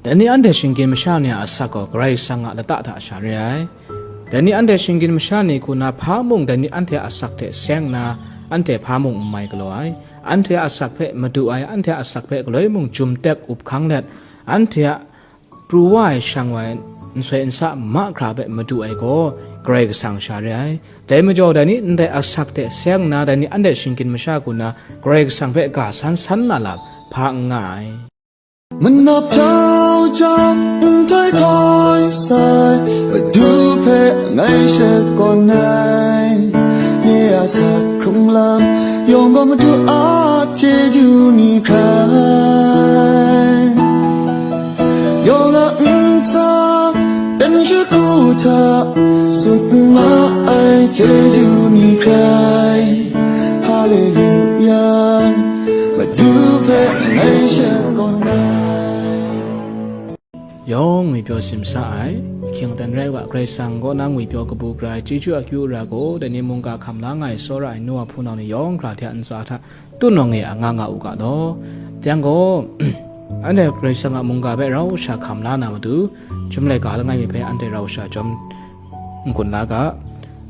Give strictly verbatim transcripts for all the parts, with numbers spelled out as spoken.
Dai ni anhte shinggyim masha ni a asak gaw Karai Kasang a lata hta sha re ai. Dai ni anhte shinggyim masha ni hku na hpa mung dai ni anhte a asak hte seng nna, anhte hpa mung n mai galaw ai. Anhte a asak hpe madu ai, anhte a asak hpe galoi mung jum tek up hkang let, anhte a pru wa ai shang wa ai nsoi nsa mahkra hpe madu ai gaw Karai Kasang sha re ai. Dai majaw, dai ni ndai asak hte seng nna, dai ni anhte shinggyim masha hku na Karai Kasang hpe ga san san na lam hpa n nga ai. Manap jau jau, n toi toi sai, Madu hpe ngai shakawn ai. Nye a asak hkrung lam yawng gaw Madu a chyeju ni hkrai. Yawng a ntsa, dan shagu hta, sut ma ai chyeju ni hkrai. Haleluya, Madu hpe ngai shakawn ai. Yawng ngwipyaw simsa ai, ahkying aten rai wa, Karai Kasang kaw na ngwipyaw kabu gara ai, chyeju akyu ara gaw, dai ni mungga hkam la nga ai, tsawra ai, nu a hpunau ni yawng hkra hte a ntsa hta, tun awng e a nga nga u ga law. Yang gaw, anhte Karai Kasang a mungga hpe rau sha hkam la na matu, chyum laika langai mi hpe anhte rau sha chyawm n-gun la ga.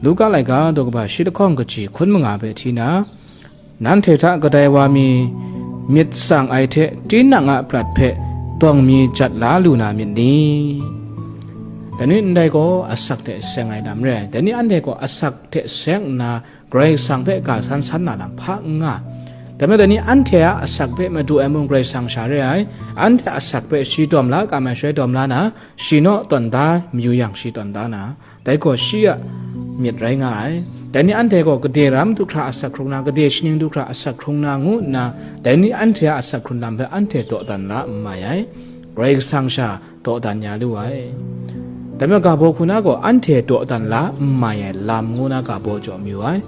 Luka laika daw kaba shi lahkawng kaji hkun manga hpe hti na, nanhte hta kadai wa mi myit tsang ai hte tinang a prat hpe dawng mi jat la lu na myit ni? Dai ni ndai gaw asak hte seng ai lam re ai. Dai ni anhte gaw asak hte seng nna, Karai Kasang hpe ga san san na lam hpa n nga. Dai majaw, dai ni anhte a asak hpe madu ai mung Karai Kasang sha re ai. Anhte a asak hpe shi dawm la kam ai shaloi dawm la na, shi naw tawn da mayu yang, shi tawn da na, dai gaw shi a myit rai nga ai. Dai ni anhte gaw gade ram du hkra asak hkrung na, gade shaning du hkra asak hkrung na ngu nna, dai ni anhte a asak hkrun lam hpe anhte dawdan la n mai ai. Karai Kasang sha dawdan ya lu ai. Dai majaw, ga baw hku na gaw anhte dawdan la n mai ai lam ngu na ga baw jaw mayu ai.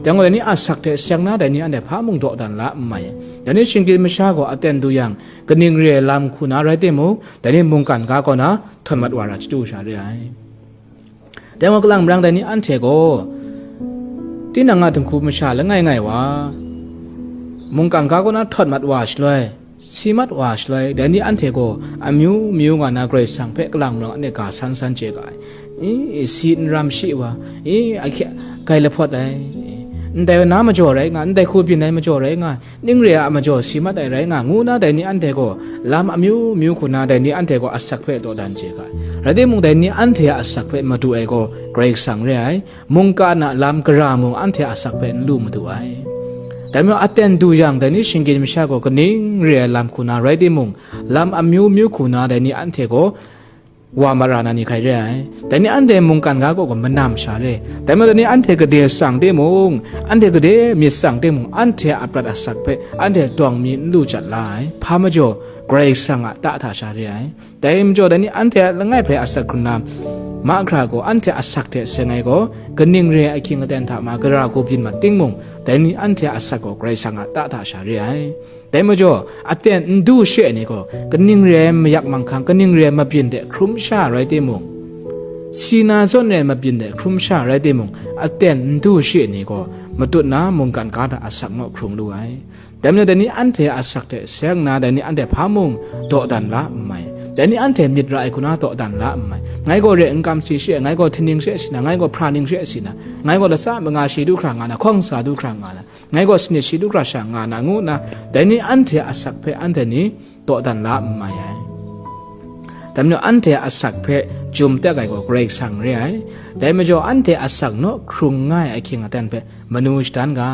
Dai gaw, dai ni asak hte seng na, dai ni anhte hpa mung dawdan la n mai ai. Dai ni shinggyim masha gaw aten du yang, kaning re ai lam hku na rai timung, dai ni mungkan ga kaw na htawn mat wa ra chyeju sha re ai. Dai gaw, kalang marang dai ni anhte gaw, tinang a dinghku masha langai ngai wa, mungkan ga kaw na htawn mat wa shaloi, si mat wa shaloi, dai ni anhte gaw amyu myu nga na Karai Kasang hpe kalang marang anhte ga san san chye ga ai. I, si n ram shi wa, i, ahkye, gai lahpawt ai, ndai na majaw rai nga, ndai hku byin ai majaw rai nga, ning re a majaw si mat ai rai nga, ngu na dai ni anhte gaw lam amyu myu hku na dai ni anhte gaw asak hpe dawdan chye ga ai. Rai timung, dai ni anhte a asak hpe madu ai gaw Karai Kasang re ai. Mungkan a lam gara mung anhte a asak hpe n lu madu ai. Dai majaw, aten du yang, dai ni shinggyim masha gaw kaning re ai lam hku na rai timung, lam amyu myu hku na dai ni anhte gaw wa mara na ni hkrai re ai. Dai ni anhte mungkan ga kaw gaw manam sha re. Dai majaw, dai ni anhte gade tsang timung, anhte gade myit tsang timung, anhte a prat asak hpe anhte dawng mi n lu jat la ai. Hpa majaw, Karai Kasang a ta hta sha re ai. Dai majaw, dai ni anhte a langai hpe asak hkrung na mahkra gaw, anhte asak hte seng ai gaw, kaning re ai ahkying aten hta ma gara hku byin mat timung, dai ni anhte a asak gaw Karai Kasang a ta hta sha re ai. Dai majaw, aten n du she ai ni gaw, kaning re ai mayak manghkang, kaning re ai mabyin de hkrum sha rai timung, si na zawn re ai mabyin de hkrum sha rai timung, aten n du she ai ni gaw, matut na mungkan ga hta asak naw hkrung lu ai. Dai majaw, dai ni anhte a asak hte seng nna, dai ni anhte hpa mung dawdan la n mai. Dai ni anhte myit ra ai hku na dawdan la n mai. Ngai gaw re n kam si she, ngai gaw htingning she si na, ngai gaw hpra ning she si na, ngai gaw latsa manga shi du hkra nga na, hkawng sa du hkra nga na, ngai gaw sanit shi du hkra sha nga na, ngu nna, dai ni anhte a asak hpe anhte ni dawdan la n mai ai. Dai majaw, anhte a asak hpe jum tek ai gaw Karai Kasang re ai. Dai majaw, anhte a asak naw hkrung nga ai ahkying aten hpe manu shadan ga.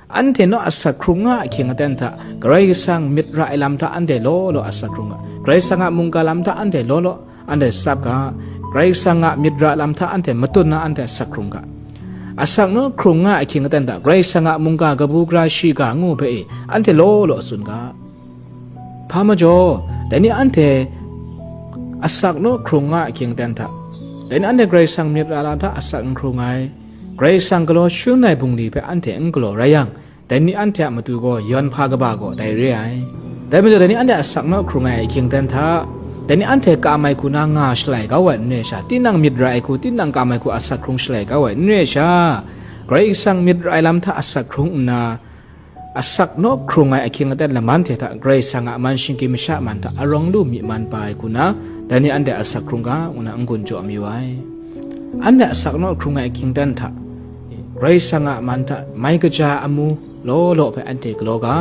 Anhte naw asak hkrung nga ahkying aten hta, Karai Kasang myit ra ai lam hta anhte law law asak hkrung ga. Karai Kasang a mungga lam hta anhte law law anhte tsap ga. Karai Kasang a myit ra lam hta anhte matut na anhte asak hkrung ga. Asak naw hkrung nga ahkying aten hta, Karai Kasang a mungga kabu gara shiga ngu hpe e, anhte law law tsun ga. Hpa majaw, dai ni anhte asak naw hkrung nga ahkying aten hta, dai ni anhte Karai Kasang myit ra lam hta asak n hkrung ai, Karai Kasang galaw shangun ai bungli hpe anhte n galaw rai yang, dai ni anhte a matu gaw yawn hpa kaba gaw dai re ai. Dai majaw, dai ni anhte asak naw hkrung ai ahkying aten hta, dai ni anhte kam ai hku na nga shalai kau ai n re sha, tinang myit ra ai hku, tinang kam ai hku asak hkrung shalai kau ai n re sha, Karai Kasang myit ra ai lam hta asak hkrung nna, asak naw hkrung ai ahkying aten laman hte hta Karai Kasang a man shinggyim masha man hta arawng lu myi man pa ai hku na, dai ni anhte asak hkrung ga, ngu na n-gun jaw mayu ai. Anhte asak naw hkrung ai ahkying aten hta, Karai Kasang a man hta mai kaja amu law law hpe anhte galaw ga,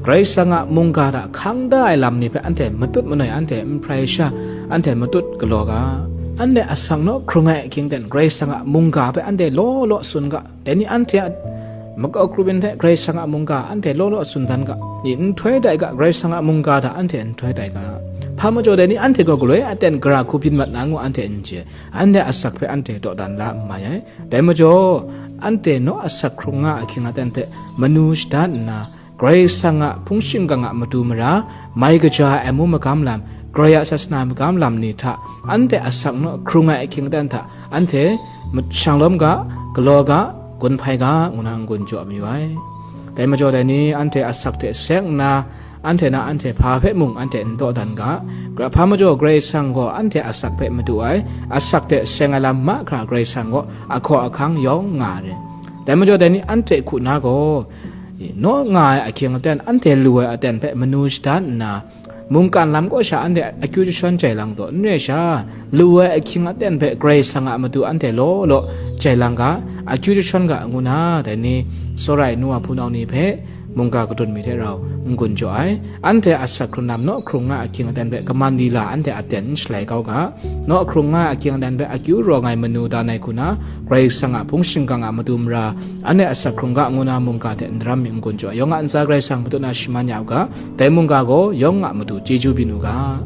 Karai Kasang a mungga hta hkang da ai lam ni hpe anhte matut manoi, anhte n hprai sha, anhte matut galaw ga. Anhte asak naw hkrung ai ahkying aten Karai Kasang a mungga hpe anhte law law tsun ga. Dai ni anhte a makau kru byin hte Karai Kasang a mungga anhte law law tsun dan ga, i nhtoi tai ga, Karai Kasang a mungga hta anhte nhtoi tai ga. Hpa majaw dai ni anhte gaw galoi aten gara hku byin mat na ngu anhte n chye, anhte asak hpe anhte dawdan la n mai ai. Dai majaw, anhte naw asak hkrung nga ahkying aten hpe manu shadat nna, Karai Kasang a hpung shingkang a matu mara, mai kaja ai amu magam lam, Karai a sasana magam lam ni hta, anhte asak naw hkrung ai ahkying aten hta, anhte shanglawm ga, galaw ga, gun hpai ga, ngu na n-gun jaw mayu ai. Dai majaw dai ni anhte asak hte seng nna, anhte na anhte hpa hpe mung anhte n dawdan ga. Gra hpa majaw Karai Kasang gaw anhte asak hpe madu ai, asak hte seng ai lam mahkra Karai Kasang gaw ahkaw ahkang yawng nga ai. Dai majaw dai ni anhte hku na gaw, naw nga ai ahkying aten, anhte lu ai aten hpe manu shadat nna, mungkan lam kaw sha anhte akyu jashawn jai lang taw, n rai sha, lu ai ahkying aten hpe Karai Kasang a matu anhte law law jai lang ga, akyu jashawn ga, ngu na, dai ni tsawra ai nu wa hpunau ni hpe mungga kadun mi hte rau n-gun jaw ai. Anhte asak hkrung lam naw hkrung nga ahkying aten hpe kaman lila anhte aten n shalai kau ga. Naw hkrung nga ahkying aten hpe akyu rawng ai manu dan ai hku na, Karai Kasang a hpung shingkang a matu mara, anhte asak hkrung ga, ngu na mungga hte n daram mi n-gun jaw ai. Yawng a ntsa Karai Kasang matut na shaman ya u ga. Dai mungga gaw yawng a matu chyeju byin u ga.